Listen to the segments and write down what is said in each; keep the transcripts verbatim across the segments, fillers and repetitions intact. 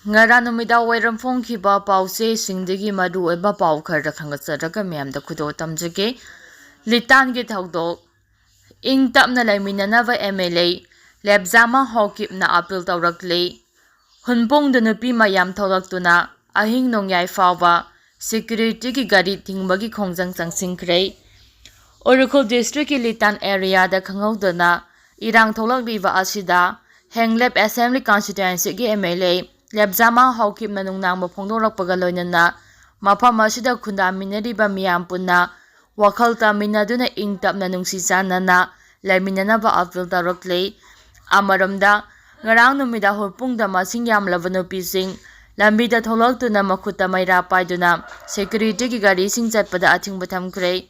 ꯉꯔꯥꯡ ꯅꯨꯃꯤꯗꯥꯡ ꯋꯥꯏꯔꯝ ꯐꯣꯡꯈꯤꯕ ꯄꯥꯎꯆꯦꯁꯤꯡꯗꯒꯤ ꯃꯔꯨꯑꯣꯏꯕ ꯄꯥꯎ ꯈꯔ ꯈꯪꯒꯠꯆꯔꯒ ꯃꯌꯥꯝꯗ ꯈꯨꯗꯣꯜ ꯇꯝꯖꯒꯦ꯫ ꯂꯤꯇꯥꯟꯒꯤ ꯊꯧꯗꯣꯛ꯫ ꯏꯪ ꯇꯞꯅ ꯂꯩꯃꯤꯟꯅꯅꯕ ꯑꯦꯝ ꯑꯦꯜ ꯑꯦ ꯂꯦꯞꯖꯥꯃꯥ ꯍꯥꯎꯀꯤꯞꯅ ꯑꯥꯄꯤꯜ ꯇꯧꯔꯛꯂꯤ꯫ ꯍꯨꯟꯄꯨꯡꯗ ꯅꯨꯄꯤ ꯃꯌꯥꯝ ꯊꯣꯛꯂꯛꯇꯨꯅ ꯑꯍꯤꯡ ꯅꯣꯡꯌꯥꯏ ꯐꯥꯎꯕ ꯁꯦꯀ꯭ꯌꯨꯔꯤꯇꯤꯒꯤ ꯒꯥꯔꯤ ꯊꯤꯡꯕꯒꯤ ꯈꯣꯡꯖꯪ ꯆꯪꯁꯤꯟꯈ꯭ꯔꯦ꯫ ꯎꯔꯈꯨꯜ ꯗꯤꯁꯇ꯭ꯔꯤꯛꯀꯤ ꯂꯤꯇꯥꯟ ꯑꯦꯔꯤꯌꯥꯗ ꯈꯪꯍꯧꯗꯅ ꯏꯔꯥꯡ ꯊꯣꯛꯂꯛꯂꯤꯕ ꯑꯁꯤꯗ ꯍꯦꯡꯂꯦꯞ ꯑꯦꯁꯦꯝꯕ꯭ꯂꯤ ꯀꯟꯁꯇꯤꯇ꯭ꯋꯦꯟꯁꯤꯒꯤ ꯑꯦꯝ ꯑꯦꯜ ꯑꯦ ꯂꯦꯞꯖꯥꯃꯥ ꯍꯥꯎꯀꯤꯞꯅ ꯅꯨꯡꯅꯥꯡꯕ ꯐꯣꯡꯗꯣꯔꯛꯄꯒ ꯂꯣꯏꯅꯅ ꯃꯐꯝ ꯑꯁꯤꯗ ꯈꯨꯟꯗꯥꯃꯤꯟꯅꯔꯤꯕ ꯃꯤꯌꯥꯝ ꯄꯨꯟꯅ ꯋꯥꯈꯜ ꯇꯥꯃꯤꯟꯅꯗꯨꯅ ꯏꯪ ꯇꯞꯅ ꯅꯨꯡꯁꯤ ꯆꯥꯟꯅꯅ ꯂꯩꯃꯤꯟꯅꯅꯕ ꯑꯥꯄꯤꯜ ꯇꯧꯔꯛꯂꯤ꯫ ꯑꯃꯔꯣꯝꯗ, ꯉꯔꯥꯡ ꯅꯨꯃꯤꯗꯥꯡ ꯍꯨꯟꯄꯨꯡꯗ ꯃꯁꯤꯡ ꯌꯥꯝꯂꯕ ꯅꯨꯄꯤꯁꯤꯡ ꯂꯝꯕꯤꯗ ꯊꯣꯛꯂꯛꯇꯨꯅ ꯃꯈꯨꯠꯇ ꯃꯩꯔꯥ ꯄꯥꯏꯗꯨꯅ ꯁꯦꯀ꯭ꯌꯨꯔꯤꯇꯤꯒꯤ ꯒꯥꯔꯤꯁꯤꯡ ꯆꯠꯄꯗ ꯑꯊꯤꯡꯕ ꯊꯝꯈ꯭ꯔꯦ꯫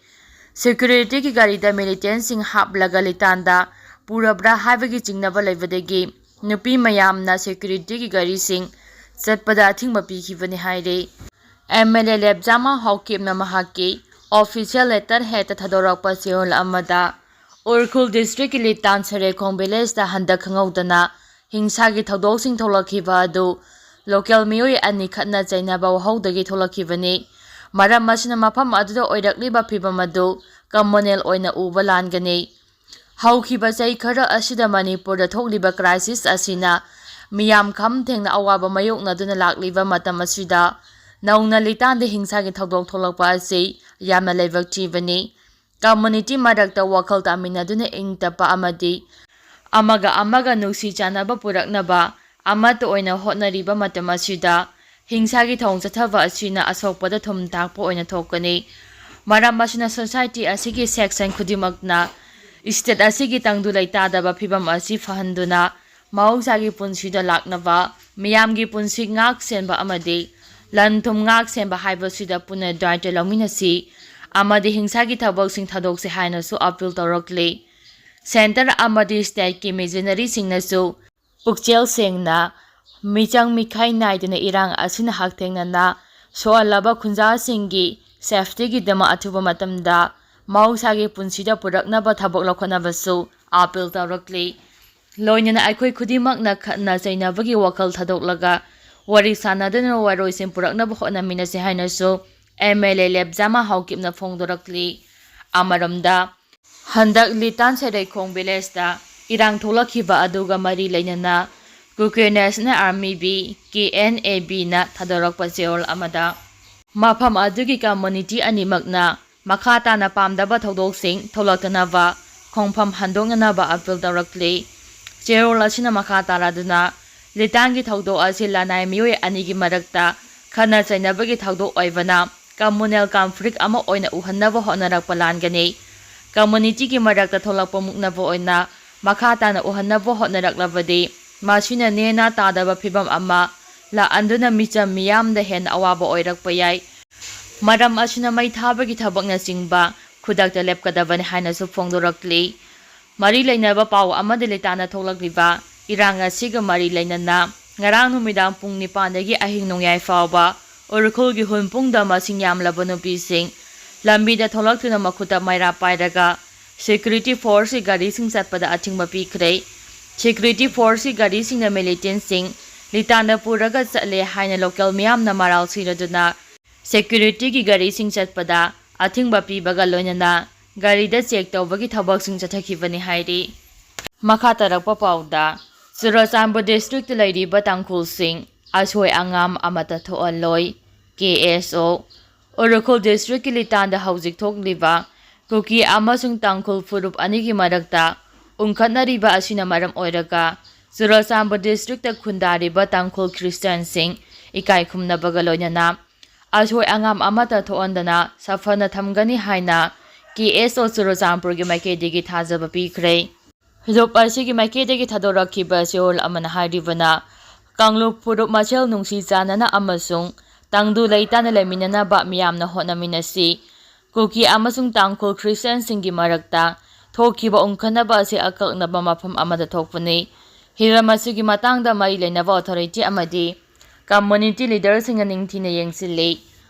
ꯁꯦꯀ꯭ꯌꯨꯔꯤꯇꯤꯒꯤ ꯒꯥꯔꯤꯗ ꯃꯤꯂꯤꯇꯦꯟꯁꯤꯡ ꯍꯥꯞꯂꯒ ꯂꯤꯇꯥꯟꯗ ꯄꯨꯔꯕ꯭ꯔꯥ ꯍꯥꯏꯕꯒꯤ ꯆꯤꯡꯅꯕ ꯂꯩꯕꯗꯒꯤ ꯅꯨꯄꯤ ꯃꯌꯥꯝꯅ ꯁꯦꯀ꯭ꯌꯨꯔꯤꯇꯤꯒꯤ ꯒꯥꯔꯤꯁꯤꯡ ꯆꯠꯄꯗ ꯑꯊꯤꯡꯕ ꯄꯤꯈꯤꯕꯅꯤ ꯍꯥꯏꯔꯤ꯫ ꯑꯦꯝ ꯑꯦꯜ ꯑꯦ ꯂꯦꯞꯖꯥꯃꯥ ꯍꯥꯎꯀꯤꯞꯅ ꯃꯍꯥꯛꯀꯤ ꯑꯣꯐꯤꯁꯤꯌꯦꯜ ꯂꯦꯇꯔ ꯍꯦꯠꯇ ꯊꯥꯗꯣꯔꯛꯄ ꯆꯦꯔꯣꯜ ꯑꯃꯗ ꯎꯔꯈꯨꯜ ꯗꯤꯁꯇ꯭ꯔꯤꯛꯀꯤ ꯂꯤꯇꯥꯟ ꯁꯦꯔꯦꯈꯣꯡ ꯚꯤꯂꯦꯖꯇ ꯍꯟꯗꯛ ꯈꯪꯍꯧꯗꯅ ꯍꯤꯡꯁꯥꯒꯤ ꯊꯧꯗꯣꯛꯁꯤꯡ ꯊꯣꯛꯂꯛꯈꯤꯕ ꯑꯗꯨ ꯂꯣꯀꯦꯜ ꯃꯤꯑꯣꯏ ꯑꯅꯤ ꯈꯠꯅ ꯆꯩꯅꯕ ꯋꯥꯍꯧꯗꯒꯤ ꯊꯣꯛꯂꯛꯈꯤꯕꯅꯤ꯫ ꯃꯔꯝ ꯑꯁꯤꯅ ꯃꯐꯝ ꯑꯗꯨꯗ ꯑꯣꯏꯔꯛꯂꯤꯕ ꯐꯤꯚꯝ ꯑꯗꯨ ꯀꯃꯨꯅꯦꯜ ꯑꯣꯏꯅ ꯎꯕ ꯂꯥꯟꯒꯅꯤ꯫ ꯍꯧꯈꯤꯕ ꯆꯍꯤ ꯈꯔ ꯑꯁꯤꯗ ꯃꯅꯤꯄꯨꯔꯗ ꯊꯣꯛꯂꯤꯕ ꯀ꯭ꯔꯥꯏꯁꯤꯁ ꯑꯁꯤꯅ ꯃꯤꯌꯥꯝ ꯈꯝ ꯊꯦꯡꯅ ꯑꯋꯥꯕ ꯃꯥꯌꯣꯛꯅꯗꯨꯅ ꯂꯥꯛꯂꯤꯕ ꯃꯇꯝ ꯑꯁꯤꯗ ꯅꯧꯅ ꯂꯤꯇꯥꯟꯗ ꯍꯤꯡꯁꯥꯒꯤ ꯊꯧꯗꯣꯛ ꯊꯣꯛꯂꯛꯄ ꯑꯁꯤ ꯌꯥꯝꯅ ꯂꯥꯏꯕꯛ ꯊꯤꯕꯅꯤ꯫ ꯀꯝꯃꯨꯅꯤꯇꯤ ꯃꯔꯛꯇ ꯋꯥꯈꯜ ꯇꯥꯃꯤꯟꯅꯗꯨꯅ ꯏꯪ ꯇꯞꯄ ꯑꯃꯗꯤ ꯑꯃꯒ ꯑꯃꯒ ꯅꯨꯡꯁꯤ ꯆꯥꯟꯅꯕ ꯄꯨꯔꯛꯅꯕ ꯑꯃꯠꯇ ꯑꯣꯏꯅ ꯍꯣꯠꯅꯔꯤꯕ ꯃꯇꯝ ꯑꯁꯤꯗ ꯍꯤꯡꯁꯥꯒꯤ ꯊꯧꯑꯣꯡ ꯆꯠꯊꯕ ꯑꯁꯤꯅ ꯑꯁꯣꯛꯄꯗ ꯊꯨꯝ ꯊꯥꯛꯄ ꯑꯣꯏꯅ ꯊꯣꯛꯀꯅꯤ꯫ ꯃꯔꯝ ꯑꯁꯤꯅ ꯁꯣꯁꯥꯏꯇꯤ ꯑꯁꯤꯒꯤ ꯁꯦꯛꯁꯟ ꯈꯨꯗꯤꯡꯃꯛꯅ ꯁ꯭ꯇꯦꯠ ꯑꯁꯤꯒꯤ ꯇꯪꯗꯨ ꯂꯩꯇꯥꯗꯕ ꯐꯤꯚꯝ ꯑꯁꯤ ꯐꯍꯟꯗꯨꯅ ꯃꯍꯧꯁꯥꯒꯤ ꯄꯨꯟꯁꯤꯗ ꯂꯥꯛꯅꯕ, ꯃꯤꯌꯥꯝꯒꯤ ꯄꯨꯟꯁꯤ ꯉꯥꯛ ꯁꯦꯟꯕ ꯑꯃꯗꯤ ꯂꯟ ꯊꯨꯝ ꯉꯥꯛ ꯁꯦꯟꯕ ꯍꯥꯏꯕꯁꯤꯗ ꯄꯨꯟꯅ ꯗꯥꯏꯇ ꯂꯧꯃꯤꯟꯅꯁꯤ ꯑꯃꯗꯤ ꯍꯤꯡꯁꯥꯒꯤ ꯊꯕꯛꯁꯤꯡ ꯊꯥꯗꯣꯛꯁꯤ ꯍꯥꯏꯅꯁꯨ ꯑꯥꯄꯤꯜ ꯇꯧꯔꯛꯂꯤ꯫ ꯁꯦꯟꯇꯔ ꯑꯃꯗꯤ ꯁ꯭ꯇꯦꯠꯀꯤ ꯃꯤꯁꯅꯔꯤꯁꯤꯡꯅꯁꯨ ꯄꯨꯛꯆꯦꯜ ꯁꯦꯡꯅ, ꯃꯤꯆꯪ ꯃꯤꯈꯥꯏ ꯅꯥꯏꯗꯅ ꯏꯔꯥꯡ ꯑꯁꯤꯅ ꯍꯛꯊꯦꯡꯅꯅ ꯁꯣꯛꯍꯜꯂꯕ ꯈꯨꯟꯖꯥꯁꯤꯡꯒꯤ ꯁꯦꯐꯇꯤꯒꯤꯗꯃꯛ ꯑꯊꯨꯕ ꯃꯇꯝꯗ ꯃꯍꯧꯁꯥꯒꯤ ꯄꯨꯟꯁꯤꯗ ꯄꯨꯔꯛꯅꯕ ꯊꯕꯛ ꯂꯧꯈꯠꯅꯕꯁꯨ ꯑꯥꯄꯤꯜ ꯇꯧꯔꯛꯂꯤ꯫ ꯂꯣꯏꯅꯅ ꯑꯩꯈꯣꯏ ꯈꯨꯗꯤꯡꯃꯛꯅ ꯈꯠꯅ ꯆꯩꯅꯕꯒꯤ ꯋꯥꯈꯜ ꯊꯥꯗꯣꯛꯂꯒ ꯋꯥꯔꯤ ꯁꯥꯟꯅꯗꯨꯅ ꯋꯥꯔꯣꯏꯁꯤꯟ ꯄꯨꯔꯛꯅꯕ ꯍꯣꯠꯅꯃꯤꯟꯅꯁꯤ ꯍꯥꯏꯅꯁꯨ ꯑꯦꯝ ꯑꯦꯜ ꯑꯦ ꯂꯦꯞꯖꯥꯃꯥ ꯍꯥꯎꯀꯤꯞꯅ ꯐꯣꯡꯗꯣꯔꯛꯂꯤ꯫ ꯑꯃꯔꯣꯝꯗ, ꯍꯟꯗꯛ ꯂꯤꯇꯥꯟ ꯁꯦꯔꯩꯈꯣꯡ ꯚꯤꯂꯦꯖꯇ ꯏꯔꯥꯡ ꯊꯣꯛꯂꯛꯈꯤꯕ ꯑꯗꯨꯒ ꯃꯔꯤ ꯂꯩꯅꯅ Kuki national army B, K N A ꯕꯤꯅ ꯊꯥꯗꯣꯔꯛꯄ ꯆꯦꯔꯣꯜ ꯑꯃꯗ, ꯃꯐꯝ ꯑꯗꯨꯒꯤ ꯀꯝꯃꯨꯅꯤꯇꯤ ꯑꯅꯤꯃꯛꯅ ꯃꯈꯥ ꯇꯥꯅ ꯄꯥꯝꯗꯕ ꯊꯧꯗꯣꯛꯁꯤꯡ ꯊꯣꯛꯂꯛꯇꯅꯕ ꯈꯣꯡꯐꯝ ꯍꯟꯗꯣꯛꯅꯅꯕ ꯑꯄꯤꯜ ꯇꯧꯔꯛꯂꯤ꯫ ꯆꯦꯔꯣꯜ ꯑꯁꯤꯅ ꯃꯈꯥ ꯇꯥꯔꯗꯨꯅ, ꯂꯤꯇꯥꯟꯒꯤ ꯊꯧꯗꯣꯛ ꯑꯁꯤ ꯂꯅꯥꯏ ꯃꯤꯑꯣꯏ ꯑꯅꯤꯒꯤ ꯃꯔꯛꯇ ꯈꯠꯅ ꯆꯩꯅꯕꯒꯤ ꯊꯧꯗꯣꯛ ꯑꯣꯏꯕꯅ, ꯀꯝꯃꯨꯅꯦꯜ ꯀꯟꯐ꯭ꯂꯤꯛ ꯑꯃ ꯑꯣꯏꯅ ꯎꯍꯟꯅꯕ ꯍꯣꯠꯅꯔꯛꯄ ꯂꯥꯟꯒꯅꯤ꯫ ꯀꯝꯃꯨꯅꯤꯇꯤꯒꯤ ꯃꯔꯛꯇ ꯊꯣꯛꯂꯛꯄ ꯃꯨꯛꯅꯕ ꯑꯣꯏꯅ ꯃꯈꯥ ꯇꯥꯅ ꯎꯍꯟꯅꯕ ꯍꯣꯠꯅꯔꯛꯂꯕꯗꯤ, ꯃꯁꯤꯅ ꯅꯦꯅꯥ ꯇꯥꯗꯕ ꯐꯤꯕꯝ ꯑꯃ ꯂꯥꯛꯍꯟꯗꯨꯅ ꯃꯤꯆꯝ ꯃꯤꯌꯥꯝꯗ ꯍꯦꯟꯅ ꯑꯋꯥꯕ ꯑꯣꯏꯔꯛꯄ ꯌꯥꯏ꯫ ꯃꯔꯝ ꯑꯁꯤꯅ ꯃꯩ ꯊꯥꯕꯒꯤ ꯊꯕꯛꯅꯆꯤꯡꯕ ꯈꯨꯗꯛꯇ ꯂꯦꯞꯀꯗꯕꯅꯤ ꯍꯥꯏꯅꯁꯨ ꯐꯣꯡꯗꯣꯔꯛꯂꯤ꯫ ꯃꯔꯤ ꯂꯩꯅꯕ ꯄꯥꯎ ꯑꯃꯗ ꯂꯤꯇꯥꯟꯗ ꯊꯣꯛꯂꯛꯂꯤꯕ ꯏꯔꯥꯡ ꯑꯁꯤꯒ ꯃꯔꯤ ꯂꯩꯅꯅ ꯉꯔꯥꯡ ꯅꯨꯃꯤꯗꯥꯡ ꯄꯨꯡ ꯅꯤꯄꯥꯟꯗꯒꯤ ꯑꯍꯤꯡ ꯅꯣꯡꯌꯥꯏ ꯐꯥꯎꯕ ꯎꯔꯈꯨꯜꯒꯤ ꯍꯨꯟꯄꯨꯡꯗ ꯃꯁꯤꯡ ꯌꯥꯝꯂꯕ ꯅꯨꯄꯤꯁꯤꯡ ꯂꯝꯕꯤꯗ ꯊꯣꯛꯂꯛꯇꯨꯅ ꯃꯈꯨꯠꯇ ꯃꯩꯔꯥ ꯄꯥꯏꯔꯒ ꯁꯦꯀ꯭ꯌꯨꯔꯤꯇꯤ ꯐꯣꯔꯁꯀꯤ ꯒꯥꯔꯤꯁꯤꯡ ꯆꯠꯄꯗ ꯑꯊꯤꯡꯕ ꯄꯤꯈ꯭ꯔꯦ꯫ ꯁꯦꯀ꯭ꯌꯨꯔꯤꯇꯤ ꯐꯣꯔꯁꯀꯤ ꯒꯥꯔꯤꯁꯤꯡꯅ ꯃꯤꯂꯤꯇꯦꯟꯁꯤꯡ ꯂꯤꯇꯥꯟꯗ ꯄꯨꯔꯒ ꯆꯠꯂꯦ ꯍꯥꯏꯅ ꯂꯣꯀꯦꯜ ꯃꯤꯌꯥꯝꯅ ꯃꯔꯥꯜ ꯁꯤꯔꯗꯨꯅ ꯁꯦꯀ꯭ꯌꯨꯔꯤꯇꯤꯒꯤ ꯒꯥꯔꯤꯁꯤꯡ ꯆꯠꯄꯗ ꯑꯊꯤꯡꯕ ꯄꯤꯕꯒ ꯂꯣꯏꯅꯅ ꯒꯥꯔꯤꯗ ꯆꯦꯛ ꯇꯧꯕꯒꯤ ꯊꯕꯛꯁꯤꯡ ꯆꯠꯊꯈꯤꯕꯅꯤ ꯍꯥꯏꯔꯤ꯫ ꯃꯈꯥ ꯇꯥꯔꯛꯄ ꯄꯥꯎꯗ, ꯆꯨꯔꯆꯥꯟꯄꯨꯔ ꯗꯤꯁꯇ꯭ꯔꯤꯛꯇ ꯂꯩꯔꯤꯕ ꯇꯥꯡꯈꯨꯜꯁꯤꯡ ꯑꯁꯣꯏ ꯑꯉꯥꯝ ꯑꯃꯠꯇ ꯊꯣꯛꯍꯜꯂꯣꯏ, ꯀꯦ ꯑꯦꯁ ꯑꯣ꯫ ꯎꯔꯈꯨꯜ ꯗꯤꯁꯇ꯭ꯔꯤꯛꯀꯤ ꯂꯤꯇꯥꯟꯗ ꯍꯧꯖꯤꯛ ꯊꯣꯛꯂꯤꯕ ꯀꯨꯀꯤ ꯑꯃꯁꯨꯡ ꯇꯥꯡꯈꯨꯜ ꯐꯨꯔꯨꯞ ꯑꯅꯤꯒꯤ ꯃꯔꯛꯇ ꯎꯪꯈꯠꯅꯔꯤꯕ ꯑꯁꯤꯅ ꯃꯔꯝ ꯑꯣꯏꯔꯒ ꯆꯨꯔꯆꯥꯟꯄꯨꯔ ꯗꯤꯁꯇ꯭ꯔꯤꯛꯇ ꯈꯨꯟꯗꯥꯔꯤꯕ ꯇꯥꯡꯈꯨꯜ ꯈ꯭ꯔꯤꯁꯇꯤꯌꯥꯟꯁꯤꯡ ꯏꯀꯥꯏ ꯈꯨꯝꯅꯕꯒ ꯂꯣꯏꯅꯅ ꯑꯁꯣꯏ ꯑꯉꯥꯝ ꯑꯃꯠꯇ ꯊꯣꯛꯍꯟꯗꯅ ꯁꯥꯐꯅ ꯊꯝꯒꯅꯤ ꯍꯥꯏꯅ ꯀꯦ ꯑꯦꯁ ꯑꯣ ꯆꯨꯔꯆꯥꯟꯄꯨꯔꯒꯤ ꯃꯥꯏꯀꯩꯗꯒꯤ ꯊꯥꯖꯕ ꯄꯤꯈ꯭ꯔꯦ꯫ ꯂꯨꯞ ꯑꯁꯤꯒꯤ ꯃꯥꯏꯀꯩꯗꯒꯤ ꯊꯥꯗꯣꯔꯛꯈꯤꯕ ꯆꯦꯔꯣꯜ ꯑꯃꯅ ꯍꯥꯏꯔꯤꯕꯅ, ꯀꯥꯡꯂꯨꯞ ꯐꯨꯔꯨꯞ ꯃꯁꯦꯜ ꯅꯨꯡꯁꯤ ꯆꯥꯟꯅꯅ ꯑꯃꯁꯨꯡ ꯇꯪꯗꯨ ꯂꯩꯇꯥꯅ ꯂꯩꯃꯤꯟꯅꯅꯕ ꯃꯤꯌꯥꯝꯅ ꯍꯣꯠꯅꯃꯤꯟꯅꯁꯤ꯫ ꯀꯨꯀꯤ ꯑꯃꯁꯨꯡ ꯇꯥꯡꯈꯨꯜ ꯈ꯭ꯔꯤꯁꯇꯤꯌꯥꯟꯁꯤꯡꯒꯤ ꯃꯔꯛꯇ ꯊꯣꯛꯈꯤꯕ ꯎꯪꯈꯠꯅꯕ ꯑꯁꯤ ꯑꯀꯛꯅꯕ ꯃꯐꯝ ꯑꯃꯗ ꯊꯣꯛꯄꯅꯤ꯫ ꯍꯤꯔꯝ ꯑꯁꯤꯒꯤ ꯃꯇꯥꯡꯗ ꯃꯔꯤ ꯂꯩꯅꯕ ꯑꯣꯊꯣꯔꯤꯇꯤ ꯑꯃꯗꯤ ꯀꯝꯃꯨꯅꯤꯇꯤ ꯂꯤꯗꯔꯁꯤꯡꯅ ꯅꯤꯡꯊꯤꯅ ꯌꯦꯡꯁꯤꯜꯂꯤ꯫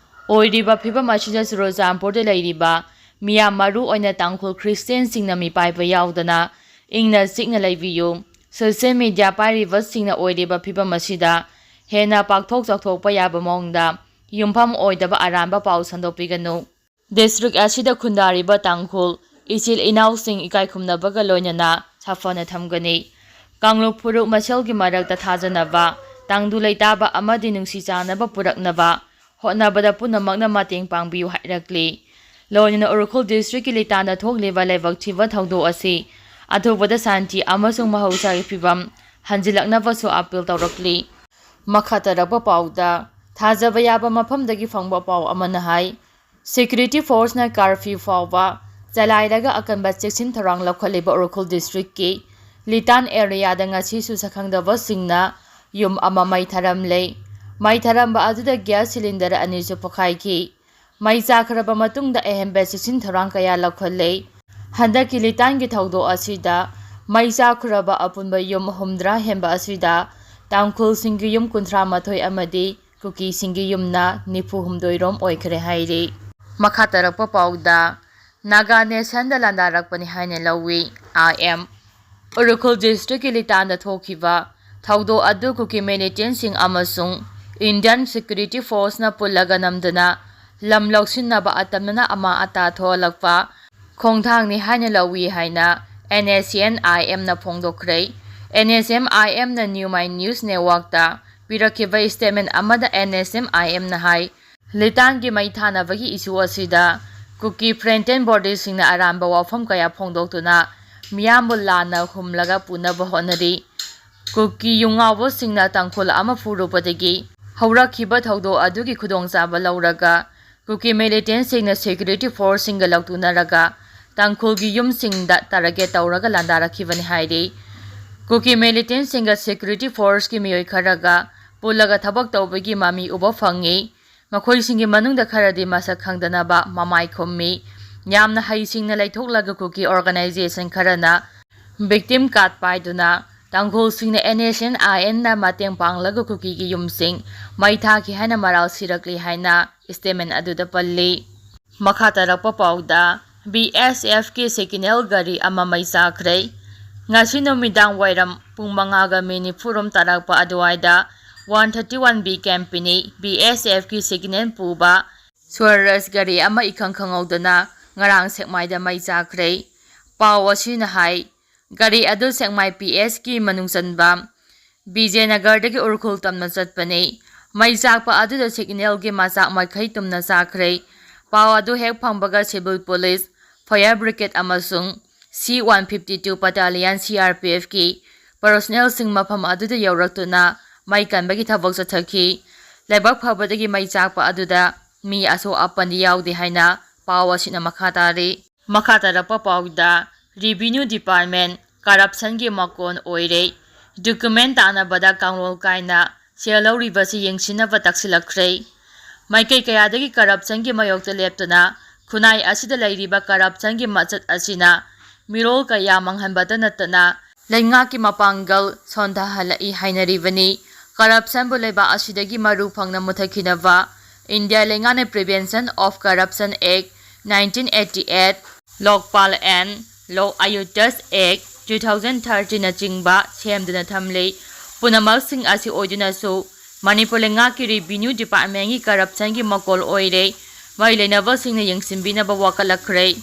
ꯑꯣꯏꯔꯤꯕ ꯐꯤꯕꯝ ꯑꯁꯤꯗ ꯆꯨꯔꯆꯥꯟꯄꯨꯔꯗ ꯂꯩꯔꯤꯕ ꯃꯤꯌꯥꯝ, ꯃꯔꯨ ꯑꯣꯏꯅ ꯇꯥꯡꯈꯨꯜ ꯈ꯭ꯔꯤꯁꯇꯤꯌꯥꯟꯁꯤꯡꯅ ꯃꯤꯄꯥꯏꯕ ꯌꯥꯎꯗꯅ ꯏꯪꯅ ꯆꯤꯛꯅ ꯂꯩꯕꯤꯌꯨ꯫ ꯁꯣꯁꯤꯌꯦꯜ ꯃꯤꯗꯤꯌꯥ ꯄꯥꯏꯔꯤꯕꯁꯤꯡꯅ ꯑꯣꯏꯔꯤꯕ ꯐꯤꯕꯝ ꯑꯁꯤꯗ ꯍꯦꯟꯅ ꯄꯥꯛꯊꯣꯛ ꯆꯥꯎꯊꯣꯛꯄ ꯌꯥꯕ ꯃꯑꯣꯡꯗ ꯌꯨꯝꯐꯝ ꯑꯣꯏꯗꯕ ꯑꯔꯥꯟꯕ ꯄꯥꯎ ꯁꯟꯗꯣꯛꯄꯤꯒꯅꯨ꯫ ꯗꯤꯁꯇ꯭ꯔꯤꯛ ꯑꯁꯤꯗ ꯈꯨꯟꯗꯥꯔꯤꯕ ꯇꯥꯡꯈꯨꯜ ꯏꯆꯤꯜ ꯏꯅꯥꯎꯁꯤꯡ ꯏꯀꯥꯏ ꯈꯨꯝꯅꯕꯒ ꯂꯣꯏꯅꯅ ꯁꯥꯐꯅ ꯊꯝꯒꯅꯤ꯫ ꯀꯥꯡꯂꯨꯞ ꯐꯨꯔꯨꯞ ꯃꯁꯦꯜꯒꯤ ꯃꯔꯛꯇ ꯊꯥꯖꯅꯕ, ꯇꯪꯗꯨ ꯂꯩꯇꯥꯕ ꯑꯃꯗꯤ ꯅꯨꯡꯁꯤ ꯆꯥꯟꯅꯕ ꯄꯨꯔꯛꯅꯕ ꯍꯣꯠꯅꯕꯗ ꯄꯨꯝꯅꯃꯛꯅ ꯃꯇꯦꯡ ꯄꯥꯡꯕꯤꯌꯨ ꯍꯥꯏꯔꯛꯂꯤ꯫ ꯂꯣꯏꯅꯅ ꯎꯈ꯭ꯔꯨꯜ ꯗꯤꯁꯇ꯭ꯔꯤꯛꯀꯤ ꯂꯤꯇꯥꯟꯗ ꯊꯣꯛꯂꯤꯕ ꯂꯥꯏꯕꯛ ꯊꯤꯕ ꯊꯧꯗꯣꯛ ꯑꯁꯤ ꯑꯊꯨꯕꯗ ꯁꯥꯟꯇꯤ ꯑꯃꯁꯨꯡ ꯃꯍꯧꯁꯥꯒꯤ ꯐꯤꯕꯝ ꯍꯟꯖꯤꯜꯂꯛꯅꯕꯁꯨ ꯑꯥꯄꯤꯜ ꯇꯧꯔꯛꯂꯤ꯫ ꯃꯈꯥ ꯇꯥꯔꯛꯄ ꯄꯥꯎꯗ ꯊꯥꯖꯕ ꯌꯥꯕ ꯃꯐꯝꯗꯒꯤ ꯐꯪꯕ ꯄꯥꯎ ꯑꯃꯅ ꯍꯥꯏ, ꯁꯦꯀ꯭ꯌꯨꯔꯤꯇꯤ ꯐꯣꯔꯁꯅ ꯀꯥꯔꯐ꯭ꯌꯨ ꯐꯥꯎꯕ ꯆꯂꯥꯏꯔꯒ ꯑꯀꯟꯕ ꯆꯦꯛꯁꯤꯟ ꯊꯧꯔꯥꯡ ꯂꯧꯈꯠꯂꯤꯕ ꯎꯈ꯭ꯔꯨꯜ ꯗꯤꯁꯇ꯭ꯔꯤꯛꯀꯤ ꯂꯤꯇꯥꯟ ꯑꯦꯔꯤꯌꯥꯗ ꯉꯁꯤꯁꯨ ꯁꯛꯈꯪꯗꯕꯁꯤꯡꯅ ꯌꯨꯝ ꯑꯃ ꯃꯩ ꯊꯥꯔꯝꯂꯦ꯫ ꯃꯩ ꯊꯥꯔꯝꯕ ꯑꯗꯨꯗ ꯒ꯭ꯌꯥꯁ ꯁꯤꯂꯤꯟꯗꯔ ꯑꯅꯤꯁꯨ ꯄꯣꯈꯥꯏꯈꯤ꯫ ꯃꯩ ꯆꯥꯈ꯭ꯔꯕ ꯃꯇꯨꯡꯗ ꯑꯍꯦꯟꯕ ꯆꯦꯛꯁꯤꯟ ꯊꯧꯔꯥꯡ ꯀꯌꯥ ꯂꯧꯈꯠꯂꯦ꯫ ꯍꯟꯗꯛꯀꯤ ꯂꯤꯇꯥꯟꯒꯤ ꯊꯧꯗꯣꯛ ꯑꯁꯤꯗ ꯃꯩ ꯆꯥꯈ꯭ꯔꯕ ꯑꯄꯨꯟꯕ ꯌꯨꯝ ꯍꯨꯝꯗ꯭ꯔꯥ ꯍꯦꯟꯕ ꯑꯁꯤꯗ ꯇꯥꯡꯈꯨꯜꯁꯤꯡꯒꯤ ꯌꯨꯝ ꯀꯨꯟꯊ꯭ꯔꯥ ꯃꯥꯊꯣꯏ ꯑꯃꯗꯤ ꯀꯨꯀꯤꯁꯤꯡꯒꯤ ꯌꯨꯝꯅ ꯅꯤꯐꯨ ꯍꯨꯝꯗꯣꯏ ꯔꯣꯝ ꯑꯣꯏꯈ꯭ꯔꯦ ꯍꯥꯏꯔꯤ꯫ ꯃꯈꯥ ꯇꯥꯔꯛꯄ ꯄꯥꯎꯗ, ꯅꯥꯒꯥ ꯅꯦꯁꯟꯗ ꯂꯥꯟꯗꯥꯔꯛꯄꯅꯤ ꯍꯥꯏꯅ ꯂꯧꯏ, ꯑꯥꯏ ꯑꯦꯝ꯫ ꯎꯈ꯭ꯔꯨꯜ ꯗꯤꯁꯇ꯭ꯔꯤꯛꯀꯤ ꯂꯤꯇꯥꯟꯗ ꯊꯣꯛꯈꯤꯕ ꯊꯧꯗꯣꯛ ꯑꯗꯨ ꯀꯨꯀꯤ ꯃꯤꯂꯤꯇꯦꯟꯁꯤꯡ ꯑꯃꯁꯨꯡ ꯏꯟꯗꯤꯌꯟ ꯁꯦꯀ꯭ꯌꯨꯔꯤꯇꯤ ꯐꯣꯔꯁꯅ ꯄꯨꯜꯂꯒ ꯅꯝꯗꯨꯅ ꯂꯝ ꯂꯧꯁꯤꯟꯅꯕ ꯑꯇꯝꯅꯅ ꯑꯃꯥ ꯑꯇꯥ ꯊꯣꯛꯍꯜꯂꯛꯄ ꯈꯣꯡꯊꯥꯡꯅꯤ ꯍꯥꯏꯅ ꯂꯧꯏ ꯍꯥꯏꯅ ꯑꯦꯟ ꯑꯦꯁ ꯑꯦꯟ ꯑꯥꯏ ꯑꯦꯝꯅ ꯐꯣꯡꯗꯣꯛꯈ꯭ꯔꯦ꯫ ꯑꯦꯟ ꯑꯦꯁ ꯑꯦꯟ ꯑꯥꯏ ꯑꯦꯝꯅ ꯅ꯭ꯌꯨ ꯃꯥꯏꯟ ꯅ꯭ꯌꯨꯁ ꯅꯦꯠꯋꯥꯔꯛꯇ ꯄꯤꯔꯛꯈꯤꯕ ꯁ꯭ꯇꯦꯠꯃꯦꯟ ꯑꯃꯗ ꯑꯦꯟ ꯑꯦꯁ ꯑꯦꯟ ꯑꯥꯏ ꯑꯦꯝꯅ ꯍꯥꯏ, ꯂꯤꯇꯥꯟꯒꯤ ꯃꯩ ꯊꯥꯅꯕꯒꯤ ꯏꯁꯨ ꯑꯁꯤꯗ ꯀꯨꯀꯤ ꯐ꯭ꯔꯟꯇꯦꯟ ꯕꯣꯗꯤꯁꯤꯡꯅ ꯑꯔꯥꯟꯕ ꯋꯥꯐꯝ ꯀꯌꯥ ꯐꯣꯡꯗꯣꯛꯇꯨꯅ ꯃꯤꯌꯥꯝꯕꯨ ꯂꯥꯟꯅ ꯍꯨꯝꯂꯒ ꯄꯨꯅꯕ ꯍꯣꯠꯅꯔꯤ꯫ ꯀꯨꯀꯤ ꯌꯨꯝꯉꯥꯎꯕꯁꯤꯡꯅ ꯇꯥꯡꯈꯨꯜ ꯑꯃ ꯐꯨꯔꯨꯕꯗꯒꯤ ꯍꯧꯔꯛꯈꯤꯕ ꯊꯧꯗꯣꯛ ꯑꯗꯨꯒꯤ ꯈꯨꯗꯣꯡꯆꯥꯕ ꯂꯧꯔꯒ ꯀꯨꯀꯤ ꯃꯤꯂꯤꯇꯦꯟꯁꯤꯡꯅ ꯁꯦꯀ꯭ꯌꯨꯔꯤꯇꯤ ꯐꯣꯔꯁꯁꯤꯡꯒ ꯂꯧꯇꯨꯅꯔꯒ ꯇꯥꯡꯈꯨꯜꯒꯤ ꯌꯨꯝꯁꯤꯡꯗ ꯇꯥꯔꯒꯦꯠ ꯇꯧꯔꯒ ꯂꯥꯟꯗꯥꯔꯛꯈꯤꯕꯅꯤ ꯍꯥꯏꯔꯤ꯫ ꯀꯨꯀꯤ ꯃꯤꯂꯤꯇꯦꯟꯁꯤꯡꯒ ꯁꯦꯀ꯭ꯌꯨꯔꯤꯇꯤ ꯐꯣꯔꯁꯀꯤ ꯃꯤꯑꯣꯏ ꯈꯔꯒ ꯄꯨꯜꯂꯒ ꯊꯕꯛ ꯇꯧꯕꯒꯤ ꯃꯃꯤ ꯎꯕ ꯐꯪꯉꯤ꯫ ꯃꯈꯣꯏꯁꯤꯡꯒꯤ ꯃꯅꯨꯡꯗ ꯈꯔꯗꯤ ꯃꯁꯛ ꯈꯪꯗꯅꯕ ꯃꯃꯥꯏ ꯈꯨꯝꯃꯤ꯫ ꯌꯥꯝꯅ ꯍꯩꯁꯤꯡꯅ ꯂꯩꯊꯣꯛꯂꯒ ꯀꯨꯀꯤ ꯑꯣꯔꯒꯅꯥꯏꯖꯦꯁꯟ ꯈꯔꯅ ꯚꯤꯛꯇꯤꯝ ꯀꯥꯔꯗ ꯄꯥꯏꯗꯨꯅ ꯇꯥꯡꯈꯨꯜꯁꯤꯡꯅ ꯑꯦꯟ ꯑꯦꯁ ꯑꯦꯟ ꯑꯥꯏ ꯑꯦꯟꯅ ꯃꯇꯦꯡ ꯄꯥꯡꯂꯒ ꯀꯨꯀꯤꯒꯤ ꯌꯨꯝꯁꯤꯡ ꯃꯩ ꯊꯥꯈꯤ ꯍꯥꯏꯅ ꯃꯔꯥꯜ ꯁꯤꯔꯛꯂꯤ ꯍꯥꯏꯅ ꯁ꯭ꯇꯦꯠꯃꯦꯟ ꯑꯗꯨꯗ ꯄꯜꯂꯤ꯫ ꯃꯈꯥ ꯇꯥꯔꯛꯄ ꯄꯥꯎꯗ, ꯕꯤ ꯑꯦꯁ ꯑꯦꯐꯀꯤ ꯁꯦꯀꯤꯅꯦꯜ ꯒꯥꯔꯤ ꯑꯃ ꯃꯩ ꯆꯥꯈ꯭ꯔꯦ꯫ ꯉꯁꯤ ꯅꯨꯃꯤꯗꯥꯡ ꯋꯥꯏꯔꯝ ꯄꯨꯡ ꯃꯉꯥꯒ ꯃꯤꯅꯤꯠ ꯅꯤꯐꯨꯔꯣꯝ ꯇꯥꯔꯛꯄ ꯑꯗꯨꯋꯥꯏꯗ ꯋꯥꯟ ꯊꯥꯔꯇꯤ ꯋꯥꯟ ꯕꯤ ꯀꯦꯝꯄꯤꯅꯤ꯫ ꯕꯤ ꯑꯦꯁ ꯑꯦꯐꯀꯤ ꯁꯦꯀꯦꯟ ꯍꯦꯟ ꯄꯨꯕ ꯁ꯭ꯋꯔꯥꯖ ꯒꯥꯔꯤ ꯑꯃ ꯏꯈꯪ ꯈꯪꯍꯧꯗꯅ ꯉꯔꯥꯡ ꯁꯦꯛꯃꯥꯏꯗ ꯃꯩ ꯆꯥꯛꯈ꯭ꯔꯦ꯫ ꯄꯥꯎ ꯑꯁꯤꯅ ꯍꯥꯏ, ꯒꯥꯔꯤ ꯑꯗꯨ ꯁꯦꯛꯃꯥꯏ ꯄꯤ ꯑꯦꯁꯀꯤ ꯃꯅꯨꯡ ꯆꯟꯕ ꯕꯤꯖꯦꯅꯒꯔꯗꯒꯤ ꯎꯔꯈꯨꯜ ꯇꯝꯅ ꯆꯠꯄꯅꯤ꯫ ꯃꯩ ꯆꯥꯛꯄ ꯑꯗꯨꯗ ꯁꯤꯒꯅꯦꯜꯒꯤ ꯃꯆꯥꯛ ꯃꯈꯩ ꯇꯨꯝꯅ ꯆꯥꯛꯈ꯭ꯔꯦ꯫ ꯄꯥꯎ ꯑꯗꯨ ꯍꯦꯛ ꯐꯪꯕꯒ ꯁꯤꯚꯤꯜ ꯄꯨꯂꯤꯁ, ꯐꯥꯌꯔ ꯕ꯭ꯔꯤꯒꯦꯗ ꯑꯃꯁꯨꯡ C one fifty two battalion C R P ꯑꯦꯐꯀꯤ ꯄꯔꯁꯣꯅꯦꯜꯁꯤꯡ ꯃꯐꯝ ꯑꯗꯨꯗ ꯌꯧꯔꯛꯇꯨꯅ ꯃꯩ ꯀꯟꯕꯒꯤ ꯊꯕꯛ ꯆꯠꯊꯈꯤ꯫ ꯂꯥꯏꯕꯛ ꯐꯕꯗꯒꯤ ꯃꯩ ꯆꯥꯛꯄ ꯑꯗꯨꯗ ꯃꯤ ꯑꯁꯣꯛ ꯑꯄꯟꯗꯤ ꯌꯥꯎꯗꯦ ꯍꯥꯏꯅ ꯄꯥꯎ ꯑꯁꯤꯅ ꯃꯈꯥ ꯇꯥꯔꯤ꯫ ꯃꯈꯥ ꯇꯥꯔꯛꯄ ꯄꯥꯎꯗ, ꯔꯤꯚꯤꯅ꯭ꯌꯨ ꯗꯤꯄꯥꯔꯠꯃꯦꯟ ꯀꯔꯞꯁꯟꯒꯤ ꯃꯀꯣꯟ ꯑꯣꯏꯔꯦ꯫ ꯗꯣꯀꯨꯃꯦꯟ ꯇꯥꯟꯅꯕꯗ ꯀꯥꯡꯂꯣꯟ ꯀꯥꯏꯅ ꯁꯦꯜ ꯂꯧꯔꯤꯕꯁꯤ ꯌꯦꯡꯁꯤꯟꯅꯕ ꯇꯛꯁꯤꯜꯂꯛꯈ꯭ꯔꯦ꯫ ꯃꯥꯏꯀꯩ ꯀꯌꯥꯗꯒꯤ ꯀꯔꯞꯁꯟꯒꯤ ꯃꯥꯌꯣꯛꯇ ꯂꯦꯞꯇꯨꯅ ꯈꯨꯟꯅꯥꯏ ꯑꯁꯤꯗ ꯂꯩꯔꯤꯕ ꯀꯔꯞꯁꯟꯒꯤ ꯃꯆꯠ ꯑꯁꯤꯅ ꯃꯤꯔꯣꯜ ꯀꯌꯥ ꯃꯥꯡꯍꯟꯕꯇ ꯅꯠꯇꯅ ꯂꯩꯉꯥꯛꯀꯤ ꯃꯄꯥꯡꯒꯜ ꯁꯣꯟꯊꯍꯜꯂꯛꯏ ꯍꯥꯏꯅꯔꯤꯕꯅꯤ꯫ ꯀꯔꯞꯁꯟꯕꯨ ꯂꯩꯕꯥꯛ ꯑꯁꯤꯗꯒꯤ ꯃꯔꯨ ꯐꯪꯅ ꯃꯨꯊꯠꯈꯤꯅꯕ ꯏꯟꯗꯤꯌꯥ ꯂꯩꯉꯥꯛꯅ Prevention of Corruption Act nineteen eighty eight, Lokpal and Lok Ayucta Act two thousand thirteen ꯅꯆꯤꯡꯕ ꯁꯦꯝꯗꯨꯅ ꯊꯝꯂꯤ꯫ ꯄꯨꯝꯅꯃꯛꯁꯤꯡ ꯑꯁꯤ ꯑꯣꯏꯗꯨꯅꯁꯨ ꯃꯅꯤꯄꯨꯔ ꯂꯩꯉꯥꯛꯀꯤ ꯔꯤꯚꯤꯅ꯭ꯌꯨ ꯗꯤꯄꯥꯔꯠꯃꯦꯟꯒꯤ ꯀꯔꯞꯁꯟꯒꯤ ꯃꯀꯣꯜ ꯑꯣꯏꯔꯦ꯫ ꯃꯔꯤ ꯂꯩꯅꯕꯁꯤꯡꯅ ꯌꯦꯡꯁꯤꯟꯕꯤꯅꯕ ꯋꯥꯀꯠꯂꯛꯈ꯭ꯔꯦ꯫